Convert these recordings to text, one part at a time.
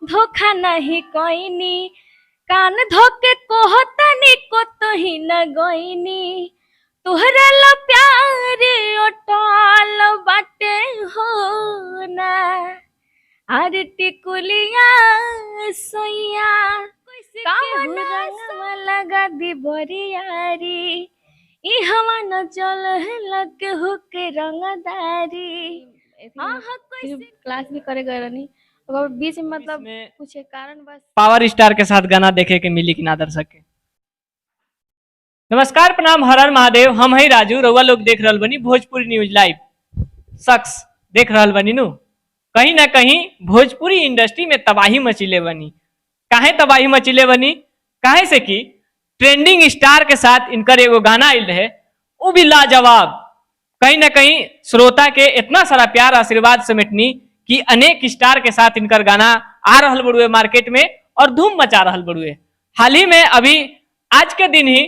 धोखा नहीं कइनी, कान धोके कोहतनी कोतही न गइनी। तोहरा ला प्यार अटल बाटे हो ना, अरे टिकुलिया सोइया रंगवा लगा दी बरियारी, ई हवा न चल लग हुक रंगदारी। हाँ हाँ, फिर क्लास भी करे गए रहनी, ओकर बीच में मतलब इसमें कुछ कारण बस पावर स्टार के साथ गाना देखे के मिली कि ना दर्शक के। नमस्कार, प्रणाम, हर हर महादेव। हम हई राजू, रउआ लोग देख रहल बनी भोजपुरी न्यूज लाइव। शख्स देख रहल बनी नु, कहीं ना कहीं भोजपुरी इंडस्ट्री में तबाही मचिले बनी। काहे तबाही मचिले बनी? काहे से कि ट्रेंडिंग स्टार के साथ इनकर एगो गाना आयल रहे, वो भी लाजवाब। कहीं ना कहीं श्रोता के इतना सारा प्यार आशीर्वाद समेटनी कि अनेक स्टार के साथ इनकर गाना आ रहल बड़ुए मार्केट में और धूम मचा रहल बड़ुए। हाल ही में अभी आज के दिन ही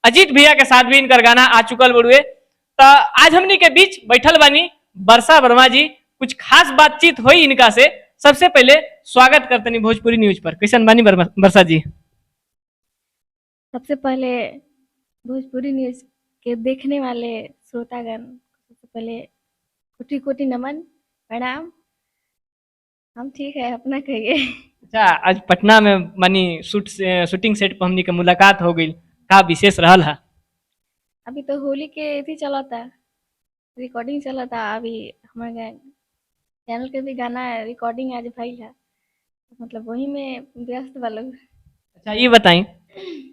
अजीत भैया के साथ भी इनकर गाना आ चुकल बड़ुए। तो आज हमनी के बीच बैठल बानी वर्षा वर्मा जी, कुछ खास बातचीत हुई इनका से। सबसे पहले स्वागत करतनी भोजपुरी न्यूज पर। कैसन बानी वर्षा जी? सबसे पहले भोजपुरी न्यूज के देखने वाले श्रोतागण, सबसे पहले कोटि कोटि नमन, प्रणाम। हम ठीक है, अपना कहिए। अच्छा, आज पटना में मानी शूट शूटिंग सेट पर हमनी के मुलाकात हो गई, का विशेष रहल है? अभी तो होली के अथी चलता, रिकॉर्डिंग चलता। अभी हमारे चैनल के भी गाना रिकॉर्डिंग आज भइल है, मतलब वही में व्यस्त बा लोग। अच्छा, ये बताई,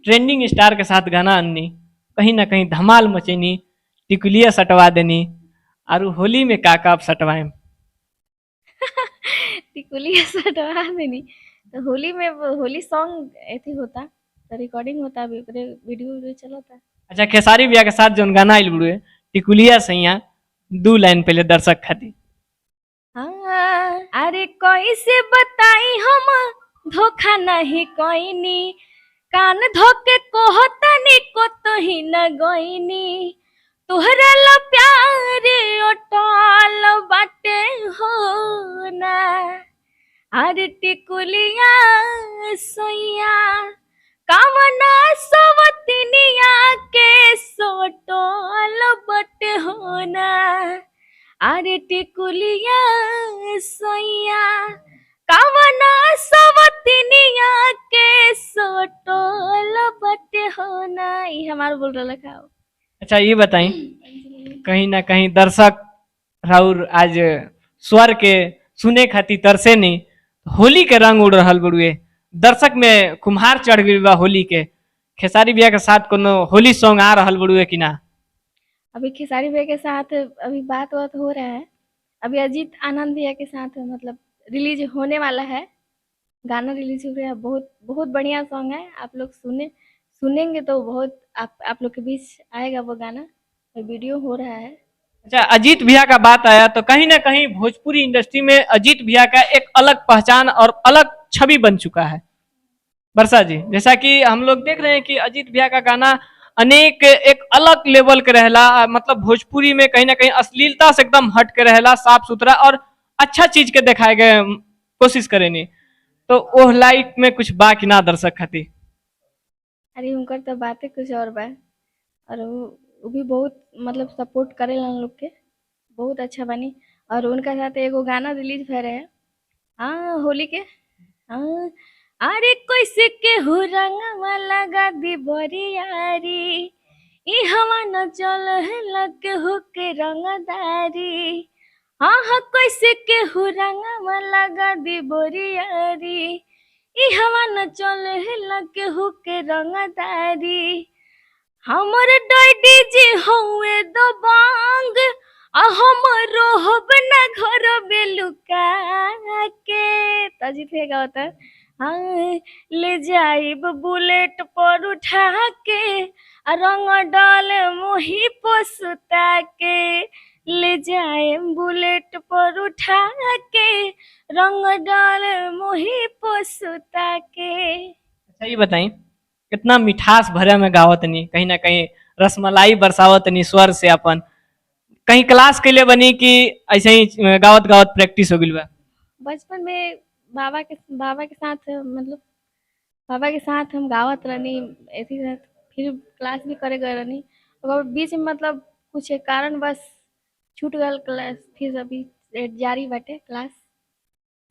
ट्रेंडिंग स्टार के साथ गाना अन्नी, कहीं ना कहीं धमाल मचेनी, टिकुलिया सटवा देनी, और होली में का का सटवाएं? टिकुलिया सटवा देनी तो होली में वो होली सॉन्ग अथी होता तो रिकॉर्डिंग होता, अभी ओकरे वीडियो वीडियो चलता। अच्छा, खेसारी भैया के साथ जोन गाना आइल बड़ुए टिकुलिया सैया, दू लाइन पहले दर्शक खातिर। हाँ, अरे कैसे बताई हम धोखा नहीं कइनी, कान धोके कोहतनी कोतही न गइनी। तोहरा ला प्यार अटल बाटे हो ना, अरे टिकुलिया सोइया कामना सवतनिया के सोटल बटे हो ना, अरे टिकुलिया सोइया कामना सवतनिया के सोटल बटे हो ना। ई हमार बोल रहा था। अच्छा, ये बताई, कहीं ना कहीं दर्शक राउर आज स्वर के सुने खातिर तरसे नहीं, होली के रंग उड़ रहल बड़ुए, दर्शक में कुम्हार चढ़ गई बा होली के। खेसारी भैया के साथ कोनो होली सॉन्ग आ रहल बड़ुए कि ना? अभी खेसारी भैया के साथ अभी बात वात हो रहा है। अभी अजीत आनंद भैया के साथ मतलब रिलीज होने वाला है, गाना रिलीज हो गया है। बहुत बहुत बढ़िया सॉन्ग है, आप लोग सुने सुनेंगे तो बहुत आप लोग के बीच आएगा वो गाना और वीडियो हो रहा है। अच्छा, अजीत भैया का बात आया तो कहीं ना कहीं भोजपुरी इंडस्ट्री में अजीत भैया का एक अलग पहचान और अलग छवि बन चुका है। वर्षा जी, जैसा कि हम लोग देख रहे हैं कि अजीत भैया का गाना अनेक एक अलग लेवल के रहला, मतलब भोजपुरी में कहीं ना कहीं अश्लीलता से एकदम हट के रहला, साफ सुथरा और अच्छा चीज के दिखाए गए कोशिश करेनी, तो ओह लाइक में कुछ बाकी ना दर्शक खातिर? अरे, उनकर तो बातें कुछ और बा और वो भी बहुत मतलब सपोर्ट करेला लोग के, बहुत अच्छा बनी। और उनका साथ एगो गाना रिलीज भए रहे, हाँ, होली के। हाँ, अरे कैसे केहू रंगवा लगा दी बरियारी, ई हवा न चल लग हुक रंगदारी। हाँ हाँ, कैसे केहू रंगवा लगा दी बरियारी, ई हवा न चल लग हुक रंगदारी। हमर डैडी जी हौवे दबंग, आ हम रहब ना घर में लुका के। त अजीत भैया गावता, हाँ, ले जाइब बुलेट पर उठा के, आ रंग डाल मोही पोसुता के। ले जाए बुलेट पर उठा के, रंग डाल मोही पोसुता के। अच्छा, ये बताई, कितना मिठास भरे में गावतनी, कहीं ना कहीं रसमलाई बरसावतनी स्वर से अपन, कहीं क्लास के लिए बनी कि ऐसे ही गावत गावत प्रैक्टिस हो गई बा? बचपन में बाबा के साथ, मतलब बाबा के साथ हम गावत रहनी एथी साथ, फिर क्लास भी करे गए रहनी। ओकर बीच में मतलब कुछ कारणवश छूट गल क्लास, फिर अभी जारी बाटे क्लास।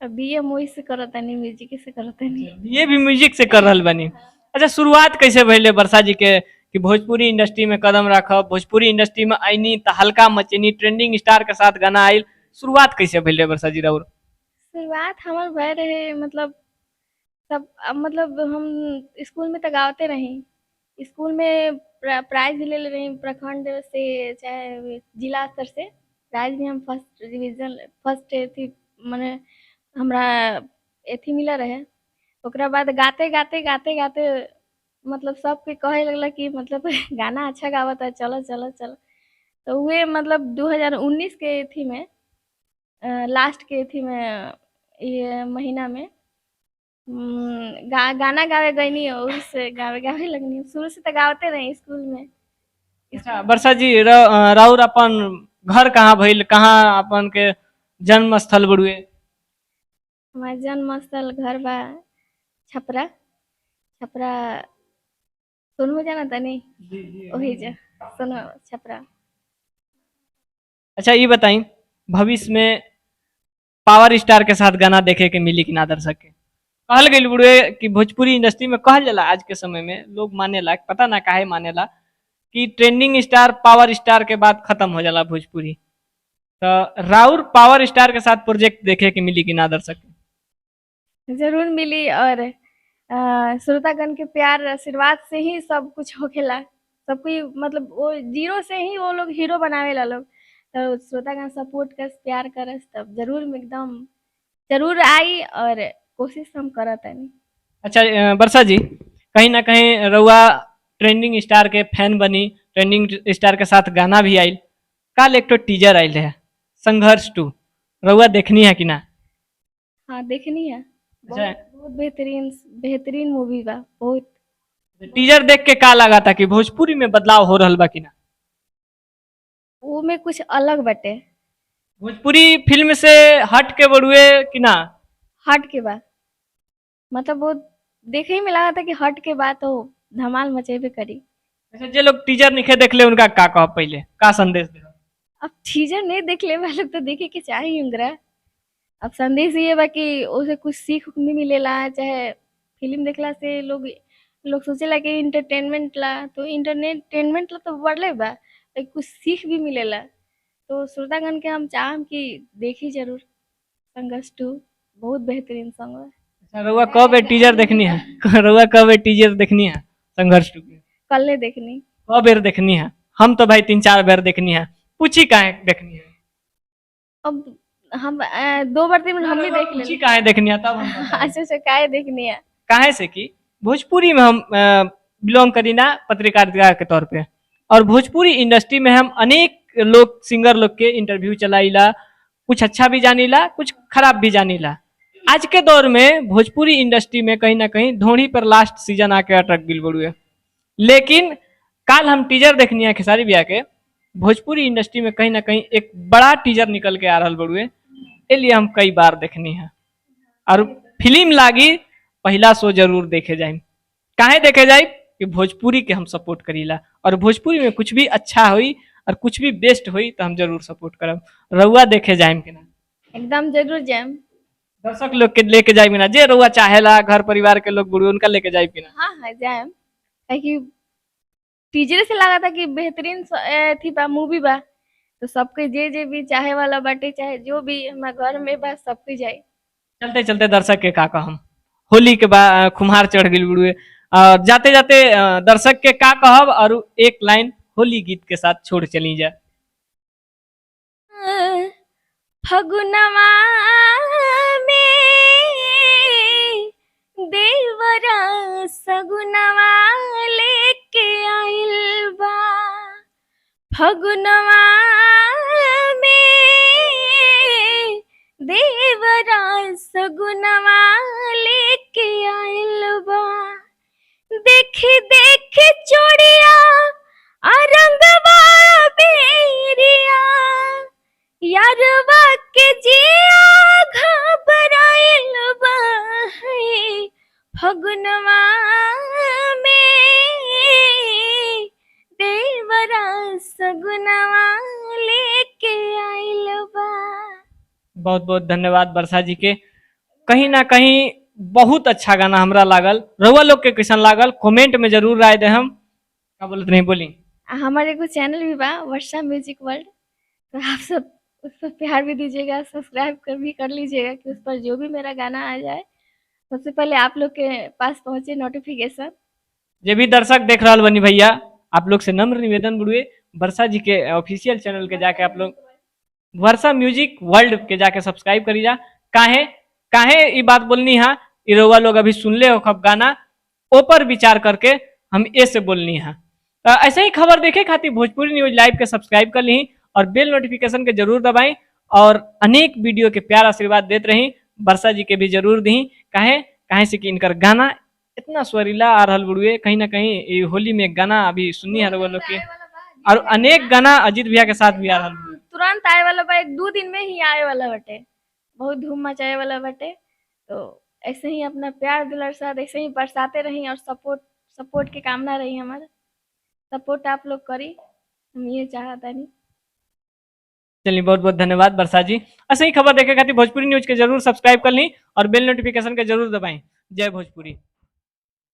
अब बीए वही से करतानी, म्यूजिक से करतानी। ये भी म्यूजिक से कर रहल बानी। अच्छा, शुरुआत कैसे भइले वर्षा जी के कि भोजपुरी इंडस्ट्री में कदम रखब, भोजपुरी इंडस्ट्री में आईनी त हल्का मचेनी, ट्रेंडिंग स्टार के साथ गाना आइल, शुरुआत कैसे भइले वर्षा जी राउर? शुरुआत हमार भय रहे मतलब सब, अब मतलब हम स्कूल में तो गावते रही, स्कूल में प्राइज भी ले ले रही, प्रखंड से चाहे जिला स्तर से प्राइज भी हम फर्स्ट डिवीजन फर्स्ट अथी माने हमरा अथी मिला रहे। ओकरा बाद गाते गाते गाते गाते मतलब सबके कहे लगला कि मतलब गाना अच्छा गावता है, चलो चलो चलो। तो उहे मतलब 2019 के अथी में लास्ट के अथी में ये महीना में गाना गावे गईनी और से गावे गावे लगनी। शुरू से तो गावते रही स्कूल में। अच्छा वर्षा जी, राउर अपन घर कहाँ भइल, कहाँ अपन के जन्म स्थल बड़ुए? हमार जन्म स्थल घर बा छपरा, छपरा सुनहो जाना तनी ओही जा सुनो छपरा। अच्छा ये बताई, भविष्य में पावर स्टार के साथ गाना देखे के मिली कि ना दर्शक के? कहल गइल बुढ़े कि भोजपुरी इंडस्ट्री में कहल जाला आज के समय में लोग मानेला, पता ना काहे मानेला कि ट्रेंडिंग स्टार पावर स्टार के बाद खत्म हो जाला भोजपुरी, तो राउर पावर स्टार के साथ प्रोजेक्ट देखे के मिली कि ना दर्शक के? जरूर मिली। और श्रोतागण के प्यार आशीर्वाद से ही सब कुछ होखेला, सब कोई मतलब वो जीरो से ही वो लोग हीरो बनावेला लोग, तो श्रोतागण सपोर्ट करस प्यार करस तब जरूर एकदम जरूर आई और कोशिश हम करतानी। अच्छा वर्षा जी, कहीं ना कहीं रउआ ट्रेंडिंग स्टार के फैन बनी, ट्रेंडिंग स्टार के साथ गाना भी आयल, काल एक टीजर आयल है संघर्ष 2, रउआ देखनी है कि ना? हाँ देखनी है। अच्छा। बहुत बहुत बेहतरीन बेहतरीन मूवी बा बहुत। टीजर देख के का लगा था कि भोजपुरी में बदलाव हो रहल बा कि ना? वो में कुछ अलग बटे, भोजपुरी फिल्म से हट के बड़ुए कि ना? हट के बा, मतलब वो देखे ही में लगा था कि हट के बा तो धमाल मचेबे करी। अच्छा, जे लोग टीजर नहीं देख ले उनका का कह, पहले का संदेश दे? अब टीजर नहीं देख ले लोग तो देखे के चाहिए उनकरा। अब संदेश ये बा कि उसे कुछ सीख भी मिलेला, चाहे फिल्म देखला से लोग लोग सोचेला कि इंटरटेनमेंट ला, तो इंटरटेनमेंट ला तो बढ़ले बा, लेकिन कुछ सीख भी मिलेला। तो श्रोतागण के हम चाहम कि देखी जरूर संघर्ष 2, बहुत बेहतरीन सॉन्ग बा। अच्छा, रउआ कब टीजर देखनी है? रउआ कब टीजर देखनी है संघर्ष 2 के? कल देखनी। कब बेर देखनी है? हम तो भाई 3-4 बेर देखनी है। पूछी काहे देखनी है? अब हम 2 बार 3 बार हम भी देख पूछी लेली। काहे देखनी है तब हम बताएं। अच्छा अच्छा, काहे देखनी है? काहे से कि भोजपुरी में हम बिलोंग करीना पत्रकारिता के तौर पे, और भोजपुरी इंडस्ट्री में हम अनेक लोग सिंगर लोग के इंटरव्यू चलाइला, कुछ अच्छा भी जानीला कुछ खराब भी जानीला। आज के दौर में भोजपुरी इंडस्ट्री में कहीं ना कहीं धोनी पर लास्ट सीजन आके अटक गिल बड़ुए, लेकिन काल हम टीजर देखनी है खेसारी भैया के, भोजपुरी इंडस्ट्री में कहीं ना कहीं एक बड़ा टीजर निकल के आ रहा बड़ुए, ए लिए हम कई बार देखनी है। और फिल्म लागी पहला शो जरूर देखे जाए। काहे देखे जाए कि भोजपुरी के हम सपोर्ट करीला, और भोजपुरी में कुछ भी अच्छा होई और कुछ भी बेस्ट होई तो हम जरूर सपोर्ट करब। रउआ देखे जाए कि ना? एकदम जरूर जाएम। दर्शक लोग के लेके जाए ना, जे रउआ चाहेला घर परिवार के लोग बुढ़ू उनका लेके जाए कि ना? हाँ हाँ जाएम, काहे टीजर से लगा था कि बेहतरीन थी बा मूवी बा, तो सबके जे जे भी चाहे वाला बाटे चाहे जो भी हमारे घर में बा सबके जाए। चलते चलते दर्शक के का कहम, होली के बा खुम्हार चढ़ गई बुढ़ुए, और जाते जाते दर्शक के का कहब और एक लाइन होली गीत के साथ छोड़ चली जा। फगुनवा में देवरा सगुनवा लेके आइल बा, फगुनवा में देवरा सगुनवा लेके आइल बा, देख देख चोड़िया रंगवा बेरिया, यारवा के जिया घबराइल बा, फगुनवा में देवरा सगुनवा लेके आइल बा। बहुत बहुत धन्यवाद वर्षा जी के। कहीं ना कहीं बहुत अच्छा गाना हमरा लागल। रउआ लोग के कैसन लागल कमेंट में जरूर राय दे। हम का बोलत नहीं बोली। हमारे एगो चैनल भी बा, वर्षा म्यूजिक वर्ल्ड, तो आप सब उस पर प्यार भी दीजिएगा, सब्सक्राइब कर भी कर लीजिएगा कि उस पर जो भी मेरा गाना आ जाए सबसे पहले आप लोग के पास पहुंचे नोटिफिकेशन। जे भी दर्शक देख रहा बनी भैया, आप लोग से नम्र निवेदन बुड़ुए, वर्षा जी के ऑफिशियल चैनल के जाके आप लोग वर्षा म्यूजिक वर्ल्ड के जाके सब्सक्राइब करी जा। काहे काहे ई बात बोलनी हा, ई रउआ लोग अभी सुनले हो खब गाना, ऊपर विचार करके हम ए से बोलनी हा। तो ऐसे ही खबर देखे खातिर भोजपुरी न्यूज लाइव के सब्सक्राइब कर ली और बेल नोटिफिकेशन के जरूर दबाई और अनेक वीडियो के प्यार आशीर्वाद देते रही। वर्षा जी के भी जरूर दी, काहे काहे से कि इनकर गाना इतना स्वरीला आ रहल बुड़ुए। कहीं ना कहीं ई होली में गाना अभी सुननी है रउआ लोग के और अनेक गाना अजीत भैया के साथ भी आ रहल बुड़ुए। तुरंत आए वाला बा, 1-2 दिन में ही आए वाला बटे, बहुत धूम मचाए वाला बटे। तो ऐसे ही अपना प्यार दुलार साथ ऐसे ही बरसाते रही और सपोर्ट सपोर्ट के कामना रही हमारा, सपोर्ट आप लोग करी, हम ये चाहता नहीं। चलिए बहुत बहुत धन्यवाद वर्षा जी। ऐसे ही खबर देखे खातिर भोजपुरी न्यूज के जरूर सब्सक्राइब कर ली और बेल नोटिफिकेशन के जरूर दबाएं। जय भोजपुरी।